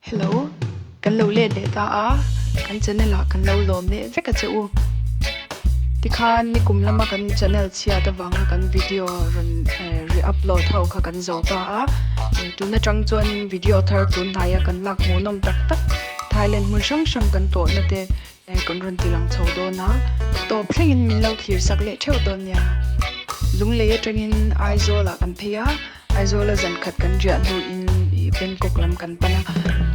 Hello, kan lo let leh ta a, kan channel ah kan lo lawm leh vek a che u. Tikhan nikum lama kan channel chhiat avanga kan video rawn re-upload ho kha kan zo ta a, tun atang chuanin video thar tun hnaia kan lak hmuhnawm tak tak Thailand hmun hrang hrang kan tawhna te Kan rawn ti lang chho dawn a, tawp thlengin min lo thlir sak leh theuh dawn nia. Lunglei atangin Aizawl ah kan phei a, Aizawl a zan khat kan riah hnuin Bangkok lam kan pan a,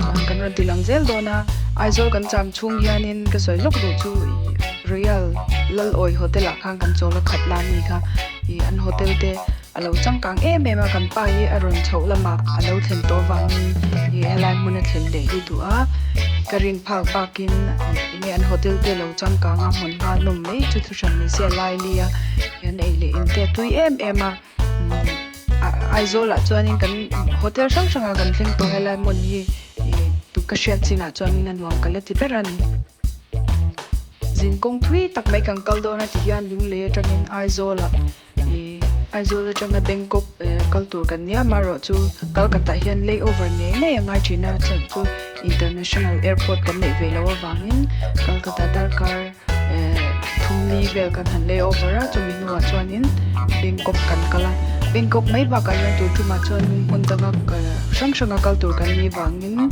chuan kan rawn ti lang zel dawn a. Aizawl kan cham chhung hianin ka sawi lawk duh chu Royal Lalawi Hotel ah khan kan chawl a khat la mi kha an hotel te A lo changkang em em a, kan pa hi a rawn chhoh lamah a lo thlen tawh avangin ih helai hmun a thlen leh hi duh a, ka rin phak bakin enge an hotel te lo changkang a hmun hma nawm mai chu thuhran ni se a lai li a, an ei leh in te a tui em em a, Aizawl ah chuanin kan hotel hrang hrang ah kan thleng tawh helai hmun hi ih ka hriat chinah chuanin a nuam ka la ti ber a ni. Zin kawng thui tak mai kan kal dawn a ti hian Lunglei atangin Aizawl ah. Aizawl atanga Bangkok kal tur kan nia amaherawh chu Calcutta hian layover ngei ngei a ngai thin a chhan chu international airport kan neih ve loh avangin Calcutta darkar thumli vel kan han layover a chumi hnuah chuanin Bangkok kan kal a Bangkok mai bakah hian tur tumah chuan hmun danga hrang hranga kal tur kan nih vangin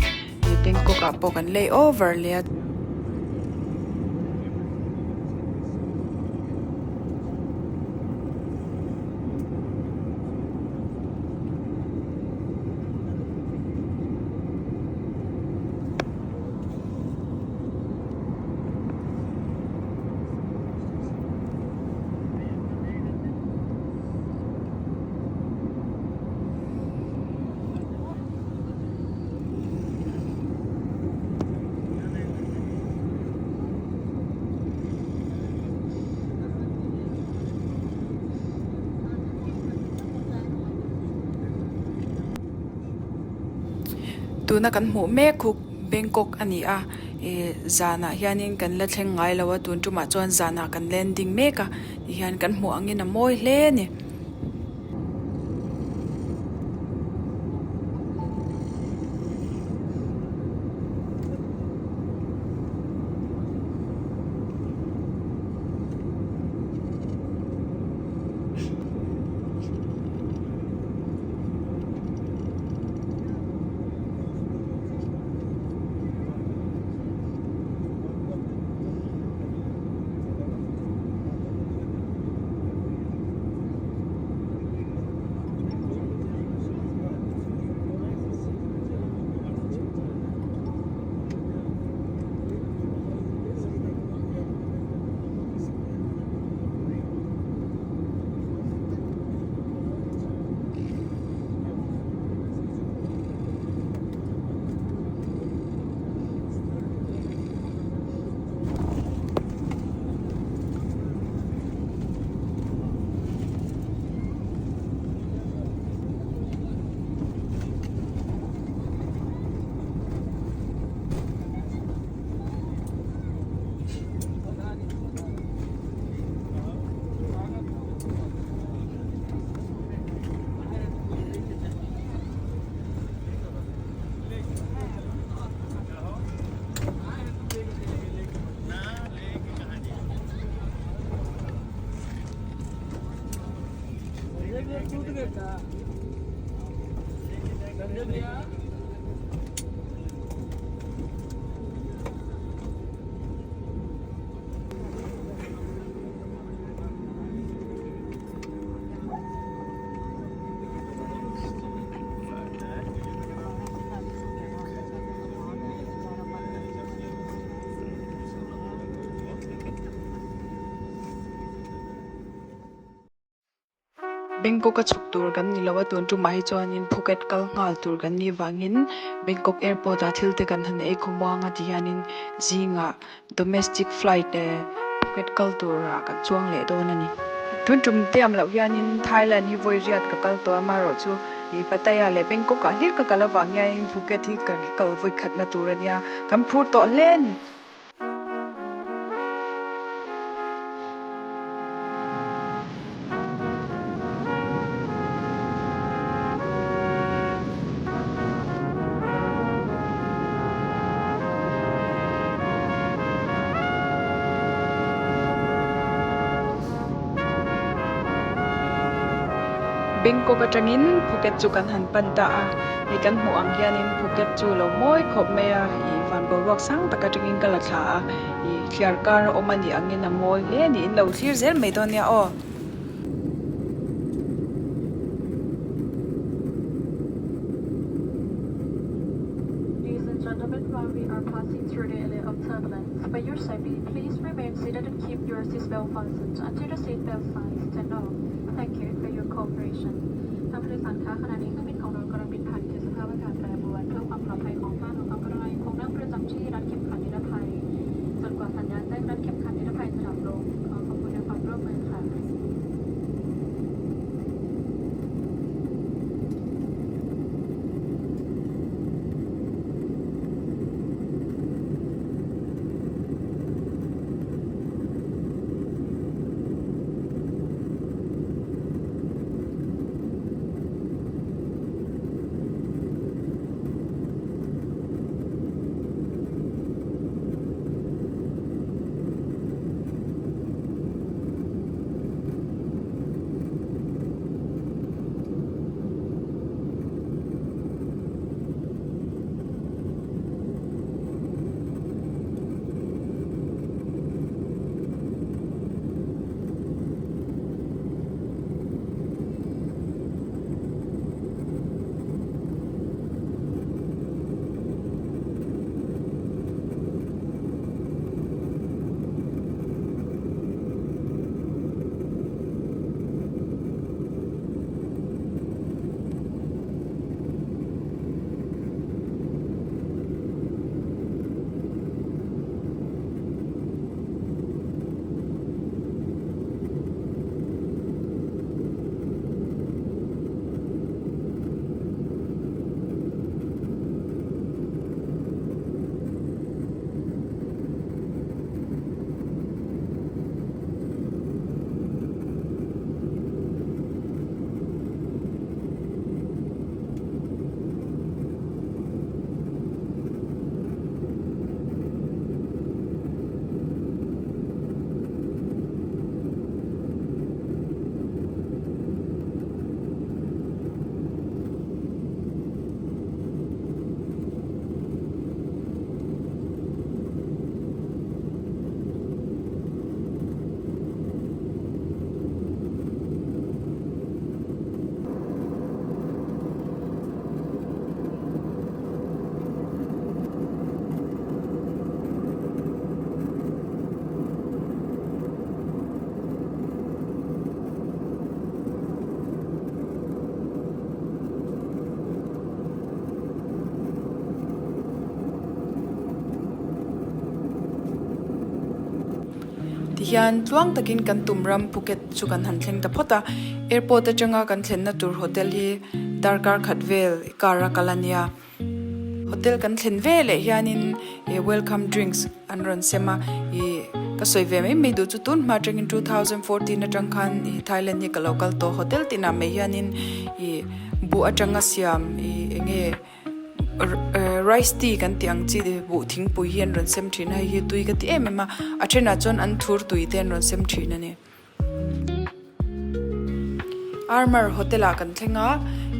Bangkok ah pawh kan layover leh a. Tuna kan hmuh mek khu Bangkok a ni a ih zanah hianin kan la thleng ngai lo a tun tumah chuan zanah kan landing mek a tihian kan hmuh angin a mawi hle a ni. Bangkok a chhuk tur kan ni lo a tun tumah hi chuanin Phuket kal nghal tur kan nih vangin Bangkok airport ah thil te kan han ei khawmuang a ti hianin zingah domestic flight Phuket kal turah kan chuang leh dawn a ni. Tun tum tiam loh hianin Thailand hi vawi riat ka kal tawh a amaherawh chu Pattaya leh Bangkok ah hlir ka kal avang hianin Phuket hi kan kal vawi khatna tur a nia kan phur tawh hle a ni. Bangkok atangin Phuket chu kan han pan ta a, hei kan hmuh ang hianin Phuket chu lo mawi khawp mai a, ih van boruak sang tak atangin ka la thla a, ih thliar kar a awm a nih angin a mawi hle a ni, in lo thlir zel mai dawn nia aw. Ladies and gentlemen, while we are passing through the area of turbulence, for your safety, please remain seated and keep your seatbelt fastened until the seatbelt sign is turned off. Thank you for your cooperation. ท่านผู้โดยสารคะขณะนี้เครื่องบินของเรากำลังบินผ่านเขตสภาพอากาศแปรปรวนเพื่อความปลอดภัยของท่านขอความกรุณายังคงนั่งประจำที่รัดเข็มขัดนิรภัย จนกว่าสัญญาณแจ้งรัดเข็มขัดนิรภัยจะดับลง ขอขอบคุณในความร่วมมือค่ะ Tihian tluang takin kan tum ram Phuket chu kan han thleng ta phawt a, airport atanga kan thlenna tur hotel hi darkar khat vel car a kal a nia. Hotel kan thlen ve leh hianin ih welcome drinks an rawn sem a, ih ka sawi ve mai mai duh chu tun hma atangin 2014 atang khan ih Thailand hi ka lo kal tawh hotel tinah mai hianin ih buh atanga siam ih eng nge rice tea kan tih ang chi buh thingpui hi an rawn sem thin a hei hi tui ka ti em em a a thenah chuan an thur tui te an rawn sem thin a ni. Armour hotel ah kan thleng a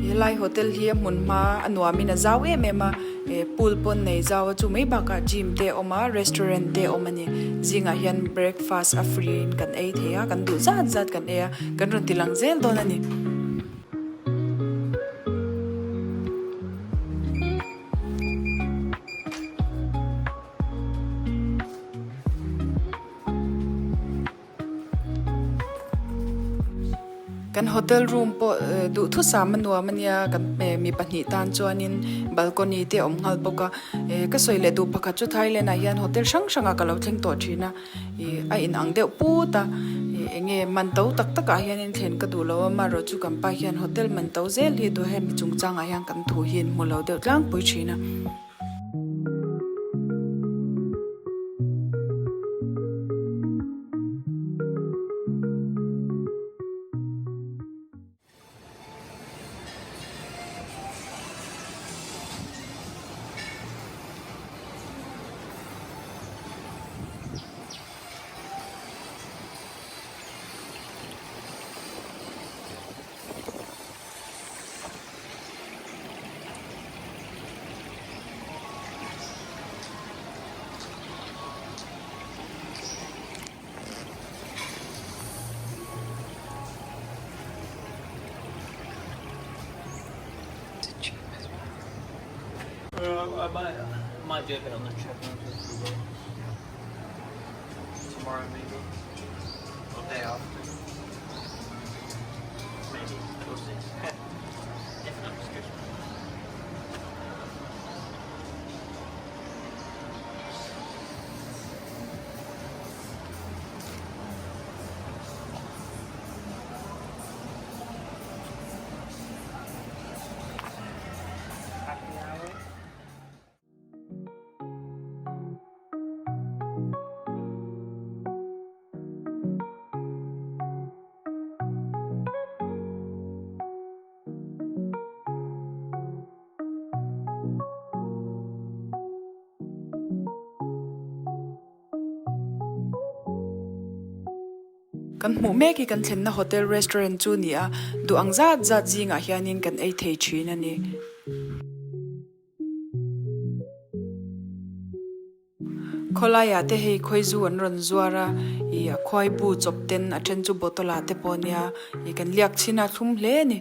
helai hotel hi a hmun hma a nuam in a zau em em a eh pool pawn nei zau a chu mai bakah gym te a awm a restaurant te a awm a ni zingah hian breakfast a free in kan ei thei a kan duh zat zat kan ei a kan rawn ti lang zel dawn a ni. Kan hotel room pawh duhthusam a nuam a nia kan mi pahnih tan chuanin balcony te a awm nghal bawk a ka sawi leh duh pakhat chu Thailand ah hian hotel hrang hrang ah ka lo thleng tawh thin a ih a in ang deuh put a ih eng nge man to tak tak ah hianin thlen ka duh lo a amaherawh chu kan pa hian hotel man to zel hi duh hemi chungchang ah hian kan thu hi in hmu lo deuh tlangpui thin a. I might, might do a bit on the treadmill Tomorrow maybe. Or day after. Maybe. We'll see. if not, it's good. Happy hour. Kan hmuh mek hi kan thlenna hotel restaurant chu ni a, duh ang zat zat zingah hianin kan ei thei thin a ni. Khawlaiah te hei khawizu an rawn zuar a, ih a khuai bu chawp ten a then chu bottle ah te pawh a nia, ih kan liak chhin a thlum hle a ni.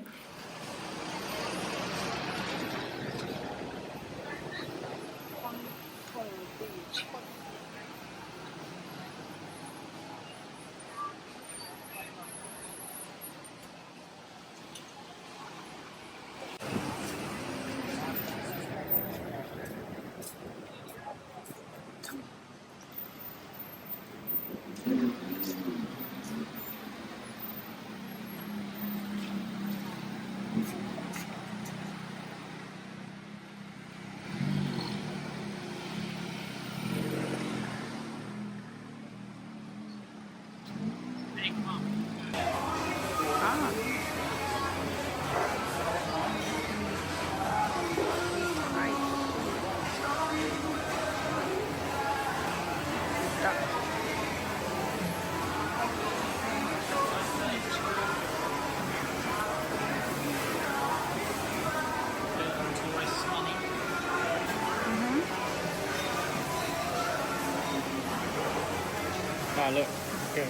Ah, look. Okay.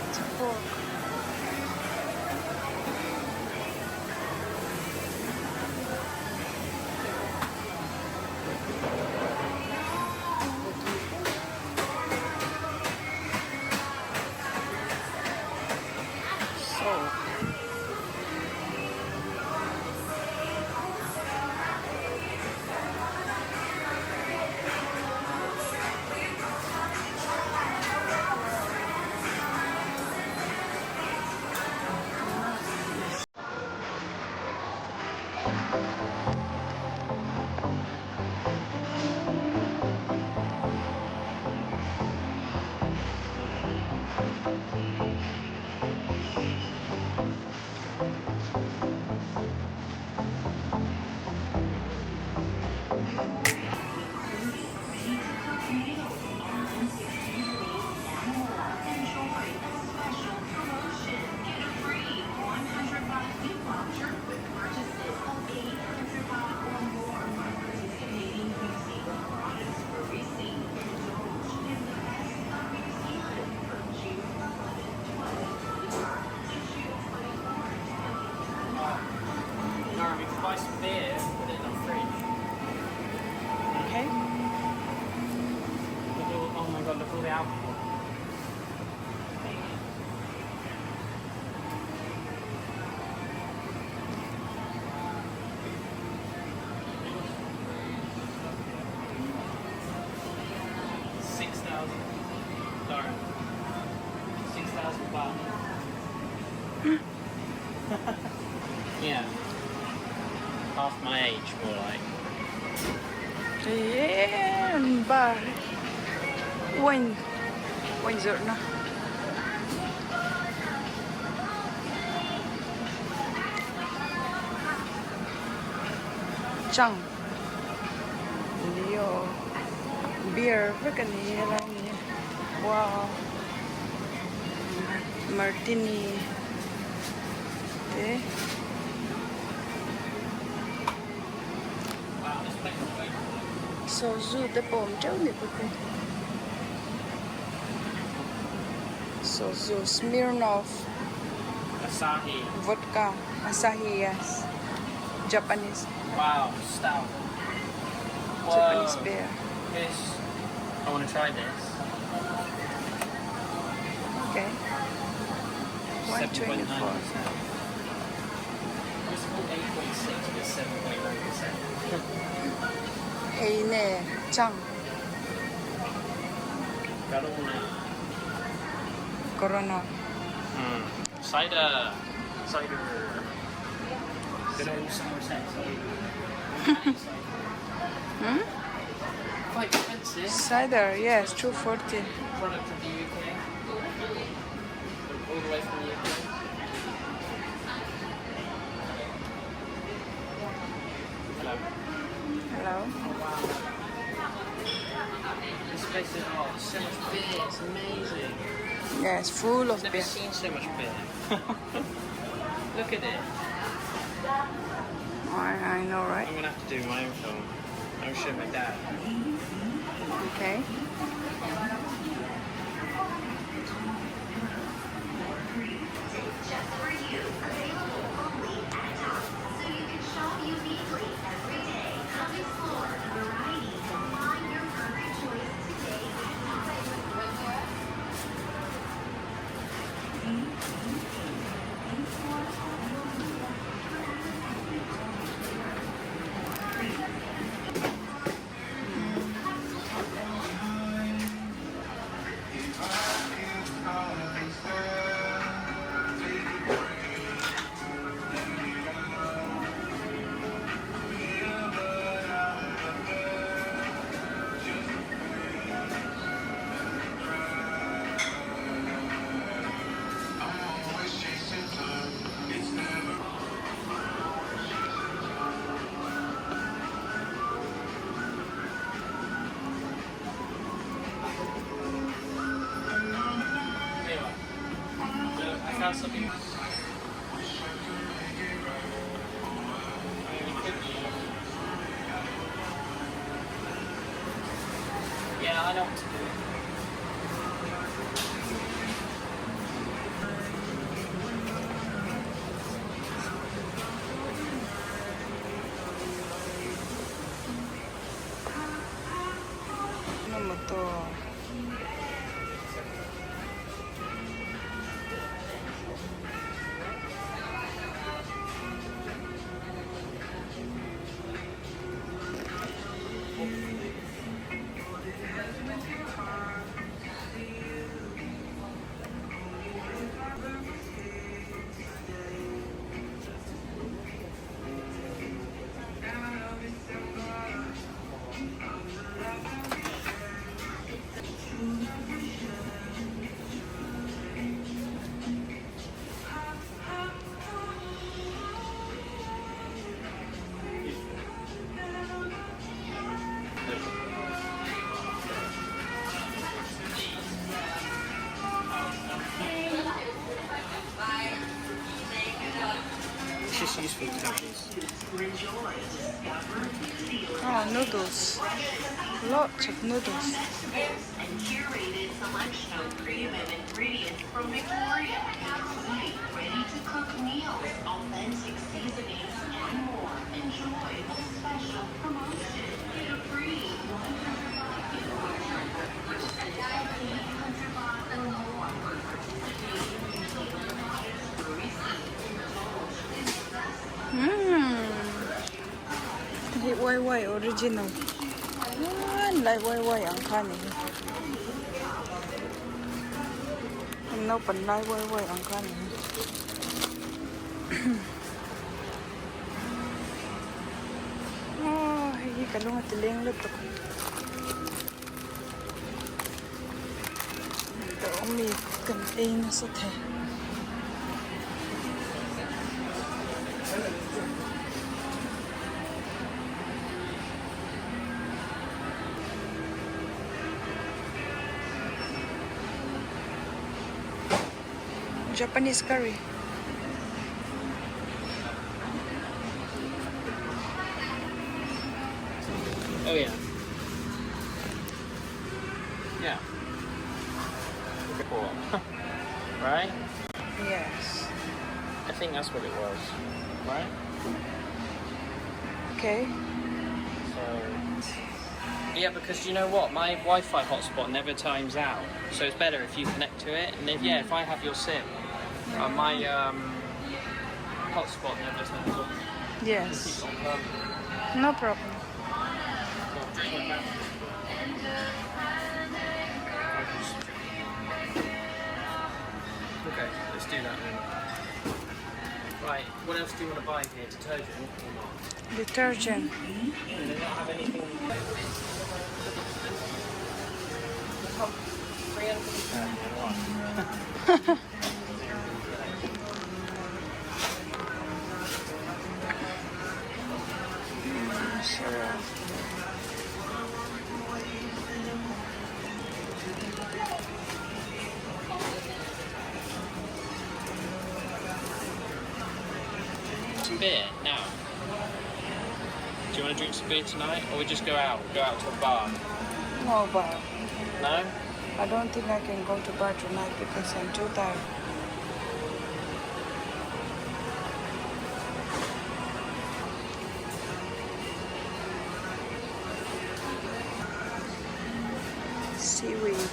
It's a fork. So. Nara, we could buy some beer and put it in our fridge. Okay. Look at all, oh my god, look at all the alcohol. 6,000. Sorry. 6,000 baht. Yeah. Half my age, more like. Yeah, bar. Wine. Wine zawrhna. Chang. Leo. Beer vek a ni helai ni. Wow. Martini te. Soju te pawh awm teuh ni bawk e. Soju Smirnoff. Asahi. Vodka. Asahi yes. Japanese. Wow, stout. Japanese Whoa. beer. This, I want to try this. Okay. 124. 7.9%. It's called 8.6, but 7.9%. Hei ne chang. Corona. Corona. Cider. Cider. Good old Somerset cider. Hmm? Quite expensive. Cider, yes, 240. Product of the UK. All the way from the UK. Hello. Hello. Wow. This place is oh, so much beer. It's amazing. Yes, full of Never beer. seen so much beer. Look at it. I know, right? I'm gonna have to do my own film. I'll show my dad. Okay. Just for you. Available only at Tops, so you can shop uniquely every day. Come explore the variety and find your perfect choice today at Tops. Anyway, so I found something. I mean, we could be. Yeah, I know what to do. Ano mo to? It's just useful to have these. Oh, noodles. Lots of noodles. And curated selection of premium ingredients from Victoria, including ready-to-cook meals, authentic seasonings, and more. Enjoy a special promotion. Get a free 100 baht gift voucher for purchases of 800 baht or more. For participating in New Brewery Indulge in the best Hei wai wai original. Ah, lai wai wai ang kha ni. An naupan lai wai wai ang kha ni. Oh, hei hi ka lung a ti leng lutuk. Dawmi kan ei nasa thei. Japanese curry. Oh yeah. Yeah. Cool. Right? Yes. I think that's what it was. Right? Okay. So yeah, because you know what, my Wi-Fi hotspot never times out, so it's better if you connect to it. And if yeah, if I have your SIM, my hotspot never turns off. Yes. Keep it on permanently. No problem. So I've just went back to this. Okay, let's do that then. Right, what else do you want to buy here? Detergent or not? Detergent. Do they not have anything? The top 300. Sure. Some beer now. Do you want to drink some beer tonight, or we just go out? Go out to a bar? No bar. No. I don't think I can go to bar tonight because I'm too tired. Seaweed.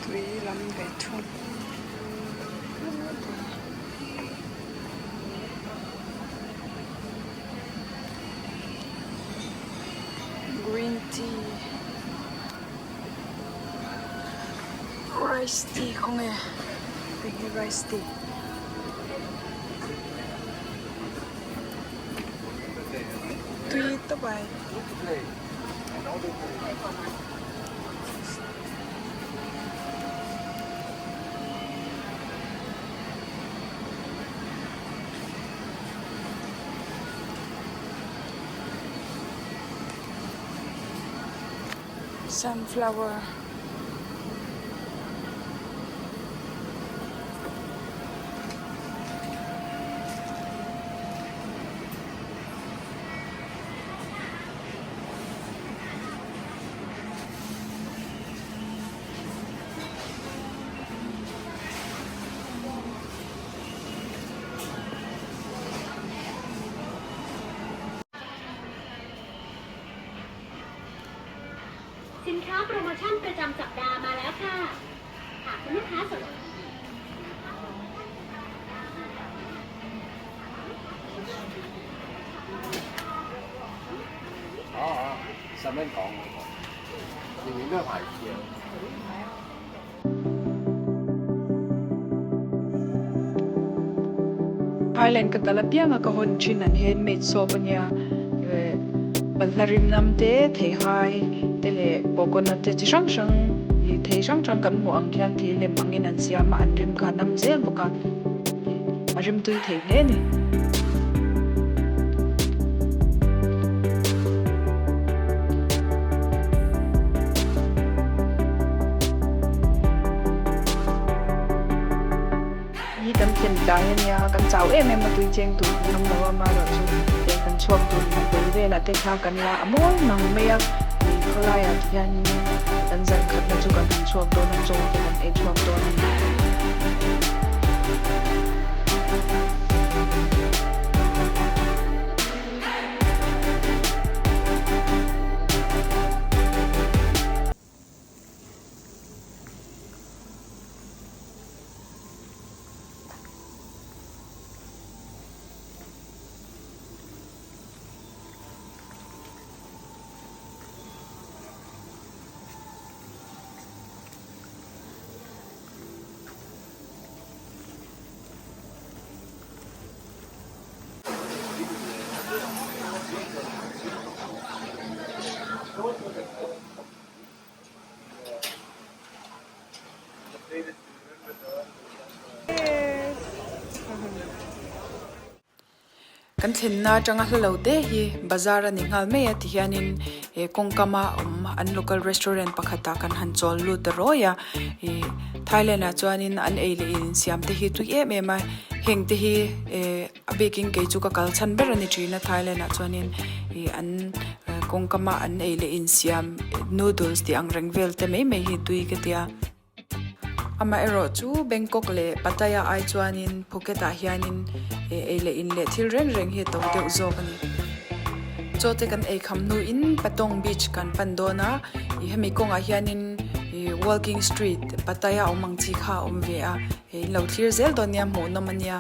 Tui lam ve thung. Green tea. Rice tea khawnge enge rice tea. Tui tawp ai. Sunflower. สินค้าโปรโมชั่นประจำสัปดาห์มาแล้วค่ะ หากคุณลูกค้าสน 啊啊，使乜講嗰個？仍然都係牌子啊！ Thailand ka kal apianga ka hawn thin an handmade soap ania eh balhla rim nam te theihai te leh coconut te chi hrang hrang ih thei hrang hrang kan hmuh ang khian thei lem angin an siam a an rim kha nam zel bawk a a rim tui thei hle a ni. Hi kan thlen tlai ania kan chau em em a tui cheng tur kan awm lo a amaherawhchu eng kan chhuak tur hna bul velah te kha kan la a mawi mang mai a ih khawlaiah te hianin kan zan khatna chu kan han chhuak dawn a chaw te kan ei chhuak dawn a ni. Kan thlenna atanga hla lo te hi bazar a ni nghal mai a tihianin he kawngkama awm an local restaurant pakhatah kan han chawl lut ta rawi a ih Thailand ah chuanin an ei leh in siam te hi tui em em a heng te hi eh a bikin kei chu ka kal chhan ber a ni thin a Thailand ah chuanin ih an kawngkama an ei leh in siam noodles tih ang reng vel te mai mai hi tui ka tia. Amaherawh chu Bangkok leh Pattaya ai chuanin Phuket ah hianin ei leh in leh thil reng reng hi a to deuh zawk a ni. Chaw te kan ei kham hnuin Patong Beach kan pan dawn a, ih hemi kawngah hianin ih Walking Street Pattaya awm ang chi kha a awm ve a, hei in lo thlir zel dawn nia hmuhnawm a nia.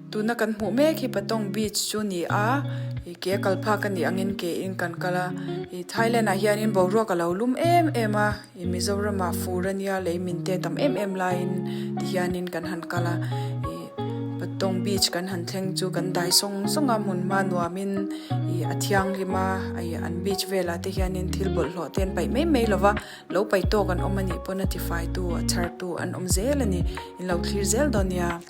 Tuna kan hmuh mek hi Patong Beach chu ni a, ih ke a kal phak a nih angin ke in kan kal a, ih Thailand ah hianin boruak a lo lum em em a, ih Mizoram ah fur a nia lei min te tam em em laiin tihianin kan han kal a, ih Patong Beach kan han thleng chu kan dai sawng sawng a, hmun hma nuamin ih a thianghlim a, ih an beach velah te hianin thil bawlhhlawh te an paih mai mai lo va, lo paih tawk an awm a nih pawn a tifaitu a chhartu an awm zel a ni, in lo thlir zel dawn nia.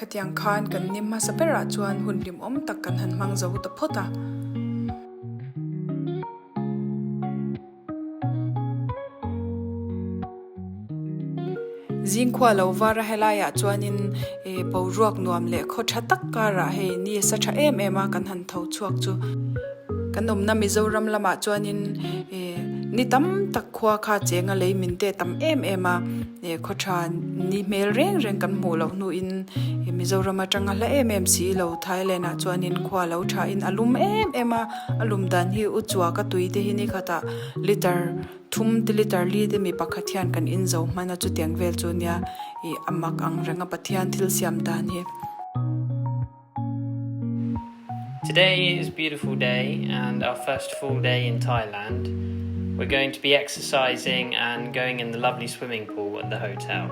Khatiang khan kan ni hmasa berah chuan hun hlimawm tak kan han hmang zo ta phawt a. Zingkhua lo var a helaiah chuanin eh boruak nuam leh khaw tha tak karah hei ni a sa tha em em a kan han tho chhuak chu kan awmna Mizoram lamah chuanin eh ni tam tak khua kha chenga lei min te tam em em a eh khaw tha ni hmel reng reng kan hmuh loh hnuin eh Mizoram atanga hla em em si lo Thailand ah chuanin khua lo tha in a lum em em a. A lum dan hi u chua ka tui te hi ni khatah liter thum te liter li te mi pakhat hian kan in zo hman a chutiang vel chu nia ih a mak ang reng a Pathian thil siam dan hi. Today is a beautiful day and our first full day in Thailand. We're going to be exercising and going in the lovely swimming pool at the hotel.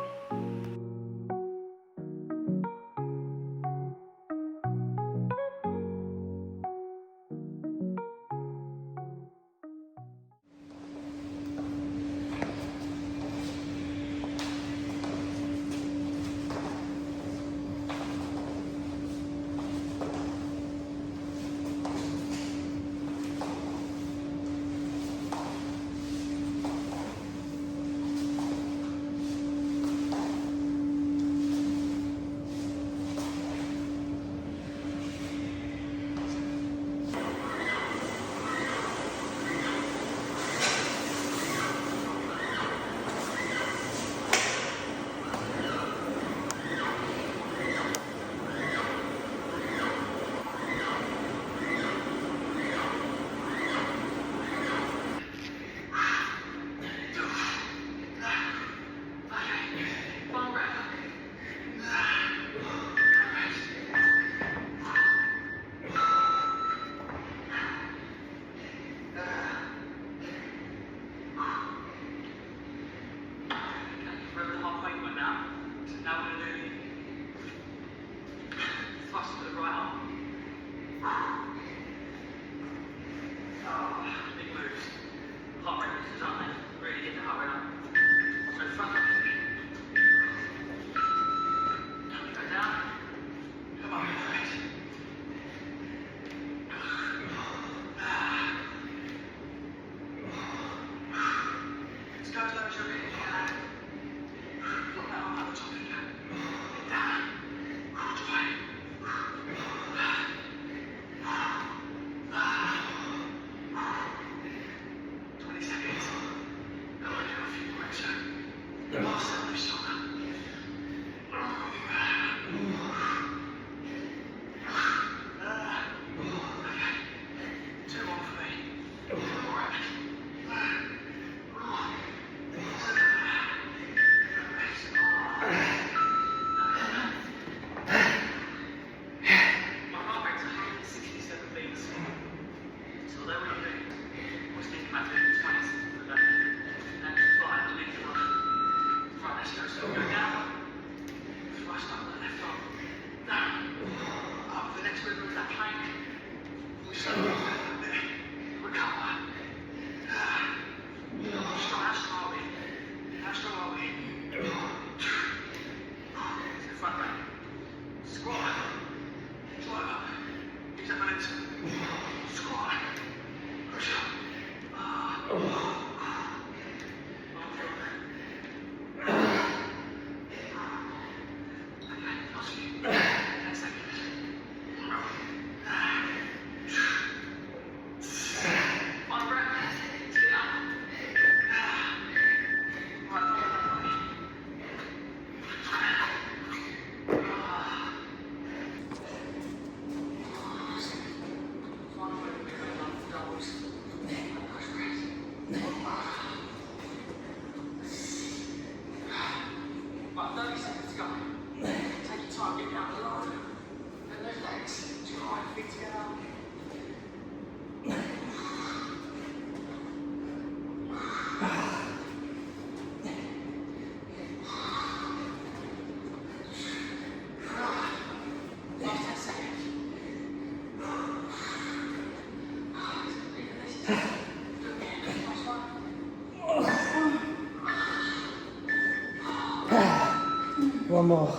One more.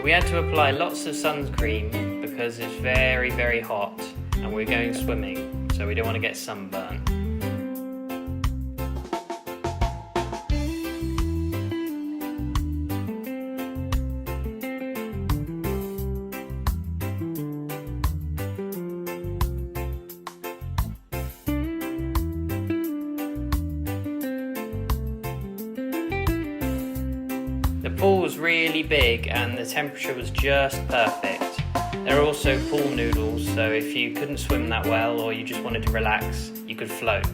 We had to apply lots of sunscreen because it's very, very hot and we're going swimming, so we don't want to get sunburnt. The pool was really big and the temperature was just perfect. There are also pool noodles, so if you couldn't swim that well or you just wanted to relax, you could float.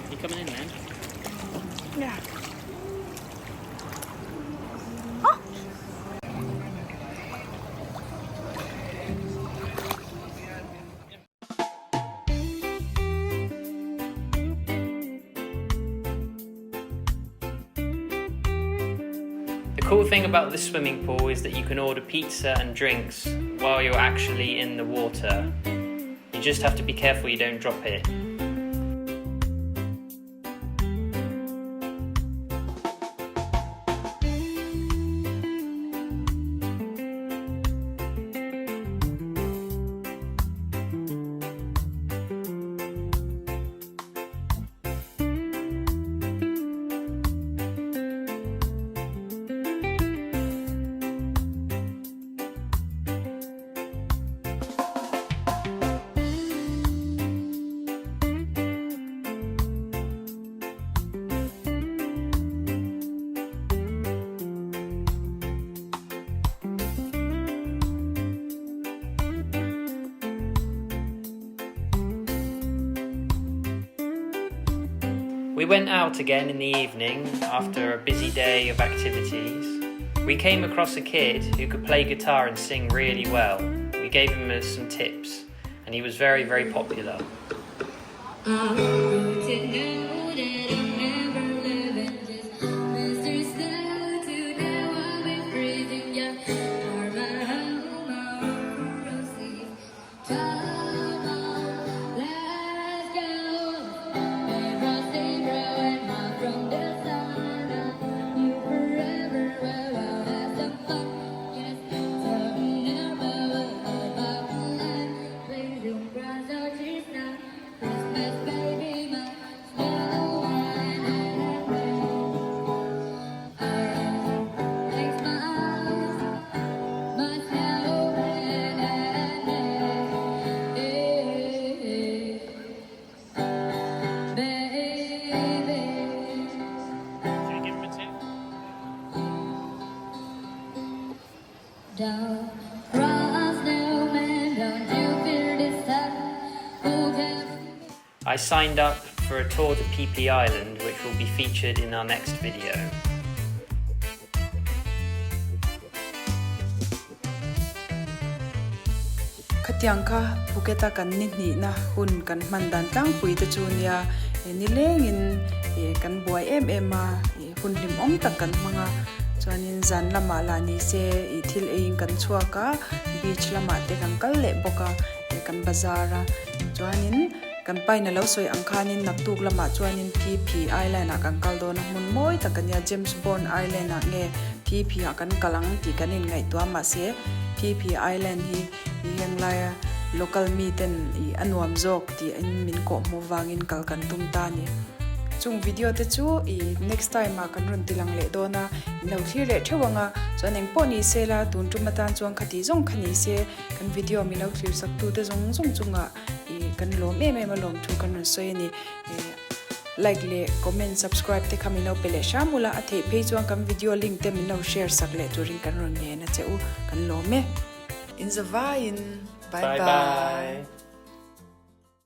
You coming in then? Yeah. The cool thing about this swimming pool is that you can order pizza and drinks while you're actually in the water. You just have to be careful you don't drop it. We went out again in the evening after a busy day of activities. We came across a kid who could play guitar and sing really well. We gave him some tips and he was very, very popular. To know that I'm signed up for a tour to Phi Phi Island which will be featured in our next video. Khatiang kha Phuket-a kan ni hnihna hun kan hman dan tlangpui te chu nia nilengin kan buai em em a, hun hlimawm tak kan hmang a, chuanin zan lamah lah ni se thil eiin kan chhuak a, beach lamah te kan kal leh bawk a, kan bazar a, chuanin kan pain a lo sawi ang khanin naktuk lamah chuanin Phi Phi Island ah kan kal dawn a, hmun mawi tak a nia, James Bond Island ah nge Phi Phi ah kan kal ang tih kan inngaihtuah a, mahse Phi Phi Island hi i henglaia local miten i a nuam zawk tiin min kawhhmuh vangin kal kan tum ta a ni. Chung video te chu i next time ah kan rawn ti lang leh dawn a, in lo thlir leh theuh ang a, chuan eng pawh ni se la tun tum atan chuan khati zawng kha ni se kan video min lo thlir sak tu te zawng zawng chungah i kan lawm em em a lawm thu kan rawn sawi a ni. Like leh comment subscribe te kha min lo pe leh hram ula a theih phei chuan kan video link te min lo share sak leh turin kan rawn ngen a che u, kan lawm e. In zavaiin bye bye.